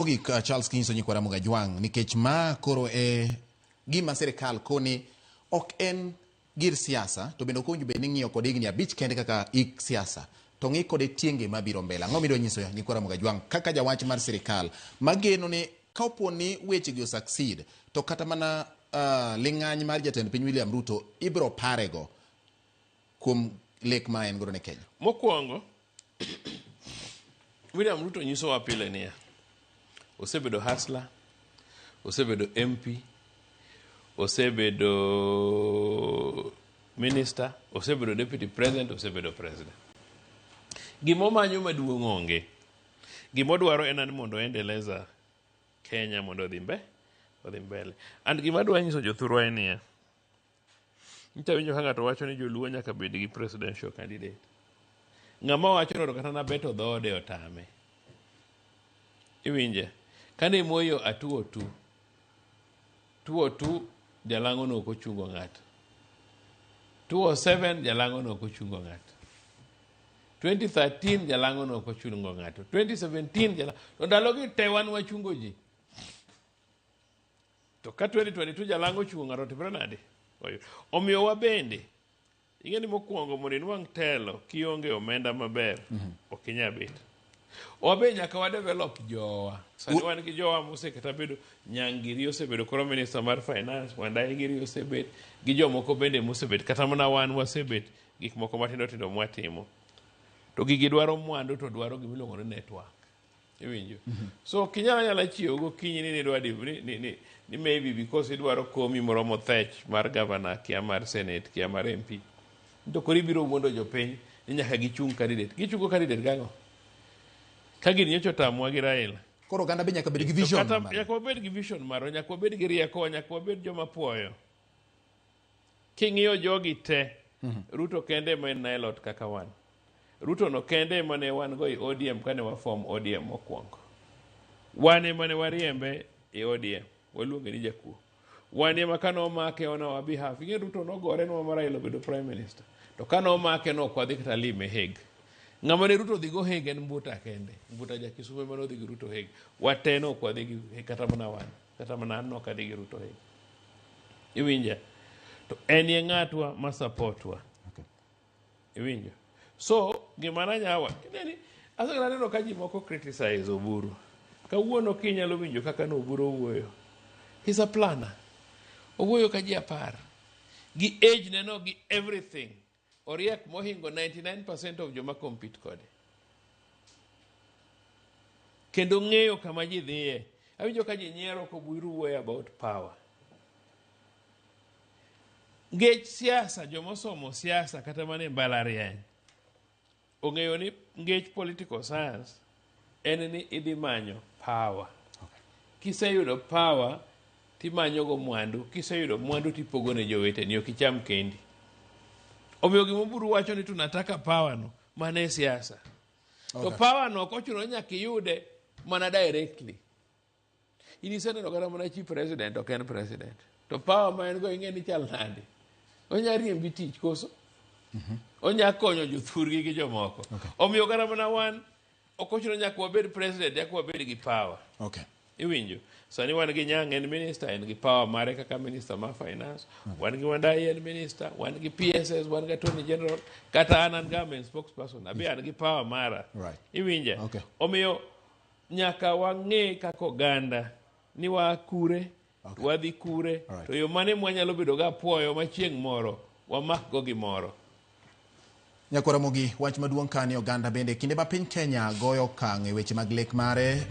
Mogik Charles Kinyiso nyikwa Ramogi Ajwang' nikech ma koro e gima sirikal koni ok en gir siasa to bende ok owinjo bed ni ing'iyo kode higni abich kende kaka hik siasa to ng'i kode tienge mabiro mbele. Ang'o midwa nyiso nyikwa Ramogi Ajwang' kaka jawach mar sirikal mageno ni kaopo ni wechegi o succeed to kata mana ling'any mar jatend piny William Ruto ibiro parego kuom lek ma en godo ne Kenya? Mokwongo, William Ruto nyisowa pile niya, osebedo hustler, osebedo MP, osebedo minister, osebedo deputy president, osebedo president. Gimomanyo maduong' onge. Gimodwaro en ni mondo endeleza Kenya mondo odhi mbe, odhi mbele. And gima adwa nyiso jothurwa en niya, nyicha winjo ka ng'ato wacho ni joluo nyaka bed gi presidential candidate. Ng'ama wacho no to kata nabeto dhoode otame. Iwinje? Kane Moi atuo tu, tuo tu jalang'o no ok ochungo ng'ato. 2007 jalang'o no ok ochungo ng'ato. 2013 jalang'o no ok ochungo ng'ato. 2017 jalang'o. To ndalogi te wan wachungo ji. To ka 2022 jalang'o ochungo ng'ato timre nade? Omiyo wabende ing'e ni mokwongo mondo inwang' telo kionge omenda maber ok inyal bet. Wabe nyaka wa develop jowa. Sani wan gi jowa mosekata bedo Nyangiri osebedo koro minister mar finance, Wandayi giri osebet gi jomoko bende mosebet kata mana wan wasebet gik moko matindo tindo mwatimo. To gigi dwaro mwandu to dwaro gimiluongo ni network. Iwinjo? So ok inyal anyala chiewo gokinyi ni nidwa ni, ni, ni, ni maybe because idwaro komi moro mothech mar governor kia mar senate kia mar MP. To koro ibiro wuondo jopiny ni nyaka gichung candidate. Gichungo candidate gang'o? Ka gini nyocha otamowa gi Raila. Koro oganda be nyaka bed gi vision. Kata nyaka wabed gi vision marwa, nyaka wabed gi rieko, nyaka wabed joma puoyo. King'iyo jogi te, Ruto kende ema en Nilot kaka wan. Ruto no kende ema ne wan go e ODM kane wa form ODM mokwongo. Wan ema ne wariembe e ODM, waluonge ni jakuo. Wan ema kane omake on our behalf, ing'e Ruto nogore nwa ma Raila obedo prime minister. To kane omake no ok wadhi kata lime Hague. Ng'ama ne Ruto odhi go Hague en Mbuta kende. Mbuta ja Kisumu ema nodhi gi Ruto Hague. Wate no ok wadhi gi kata mana wan. Kata mana an nok adhi gi Ruto Hague. Iwinja? To en ye ng'atwa ma support wa. Okay. Iwinjo? So, gima nanyawa, ineni, asegana neno ka ji moko criticize Oburu. Kawuono kinyalo winjo kaka no Oburu owuoyo. He's a planner. Owuoyo ka ji apar. Gi age ne no, gi everything. Oriek mohingo 99% of joma compete kode. Kendo ng'eyo kama ji dhiye. Awinjo ka ji nyiero koburu wuoyo about power. Ngech siasa, jomosomo siasa kata mana e mbalariany ong'eyo ni ngech political science en ni idhi manyo power. Okay. Kiseyudo power timanyo go mwandu, kiseyudo mwandu tipogo ne joweteni, ok icham kendi. Omiyo gima Oburu wacho ni tunataka power no, mano e siasa. Okay. To power no ok ochuno ni nyaka iyude mana directly. In iseneno kata mana chi president ok en president. To power ma en go ing'e ni chal nade. Onya riembi tich koso? Onya konyo jothurgi gi jomoko. Okay. Omiyo kata mana wan ok ochuno nyaka wabed president, nyaka wabed gi power. Okay. Iwinjo? Sani wan gi Nyang' en minister, en gi power mare kaka minister mar finance. Wan gi Wandayi en minister, wan gi PSS, wan gi Attorney General, kata an an government spokesperson, abe an gi power mara. Right. Iwinja? Okay. Omiyo nyaka wang'e kaka oganda ni waa kure, Okay. wadhi kure, Alright. to yo mane mwanyalo bedo ga apuoyo ma chieng' moro wamak go gimoro. Nyakwar Ramogi, wach maduong' ka ni oganda bende kinde ma piny Kenya goyo okang' e weche mag lek mare.